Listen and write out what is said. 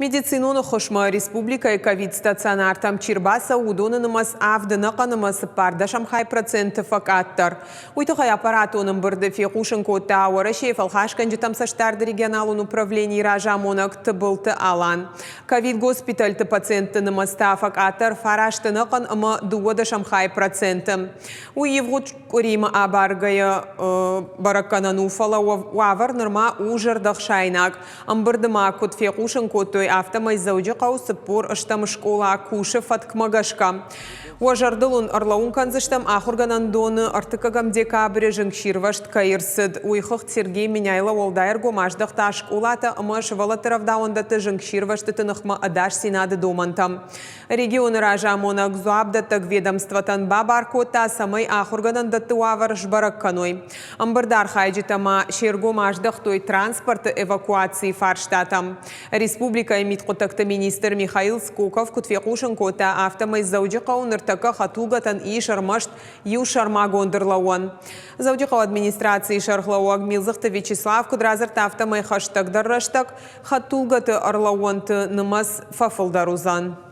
Медицинон ӕххуысмӕ республикӕйы ковид-стационартӕм чи рбацӕуы, уыдоны нымӕц авд ӕнӕхъӕн ӕмӕ цыппӕрдӕсӕм хай проценты фӕкъаддӕр. Уый тыххӕй аппаратон ӕмбырды фехъусын кодта Уӕрӕсейы фӕлхасгӕнджытӕм цӕстдарды регионалон управленийы разамонӕг Тыбылты Алан. Ковид-госпитальты пациентты нымӕц та фӕкъаддӕр фараст ӕнӕхъӕн ӕмӕ дыууӕдӕсӕм хай проценты. Уый ивгъуыд къуыримӕ абаргӕйӕ бӕрӕггӕнӕн у, фӕлӕ уавӕр нырма у зӕрдӕхсаинаг. Ӕмбырды ма куыд фехъусын кодтой, афтӕмӕй Дзӕуджыхъӕуы 40 стӕм скъола кусы фӕткмӕ гӕсгӕ. Уӕ зӕрдыл уын ӕрлӕууын кӕндзыстӕм, ахуыргӕнӕндоны ӕртыккӕгӕм декабры зынгсирвӕзт кӕй ӕрцыд, уый хыгъд Сергей Меняйло уӕлдай ӕргом аздӕхта скъолатӕ ӕмӕ сывӕллӕтты рӕвдауӕндӕтты зынгсирвӕзтыты ныхмӕ ӕдасдзинады домӕнтӕм. Регионы разамонӕг дзуапдӕттӕг ведомствотӕн бабар кодта, цӕмӕй ахуыргӕнӕндӕтты уавӕр сбӕрӕг кӕной. Ӕмбырды архайджытӕ ма се ргом аздӕхтой транспорты эвакуацийы фарстатӕм. Республикӕйы мидхъуыддӕгты министр Михаил Скоков куыд фехъусын кодта, афтӕмӕй Дзӕуджыхъӕуы ныртӕккӕ хӕдтулгӕтӕн ис ӕрмӕст иу сӕрмагонд ӕрлӕууӕн. Дзӕуджыхъӕуы администрацийы сӕргълӕууӕг Милдзыхты Вячеслав куыд радзырдта, афтӕмӕй хӕстӕгдӕр рӕстӕг хӕдтулгӕты ӕрлӕууӕнты нымӕц фӕфылдӕр уыдзӕн.